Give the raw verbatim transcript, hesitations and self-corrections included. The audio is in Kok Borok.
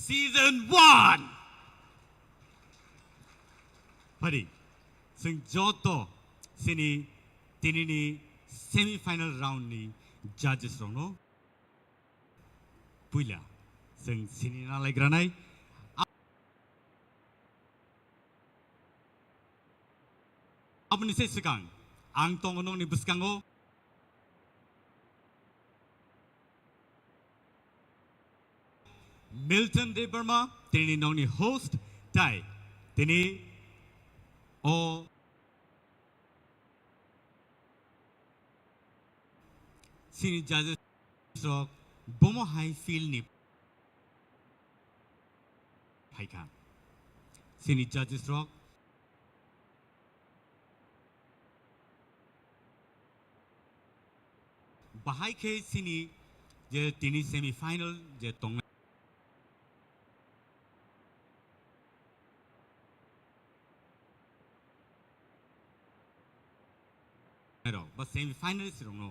Season one. Pari, chwng joto chini tinini semi final round ni judges rokno puila chwng sini nalaigranai. Aboni se swkang ang tongo nokni bwskango Milton Debbarma, tini nokni host, tai tini o sini judges rok bomo hai field ni phaikha. Sini judges rok bahai khe sini je tini semi final je tongnai rok ba semi finalist rokno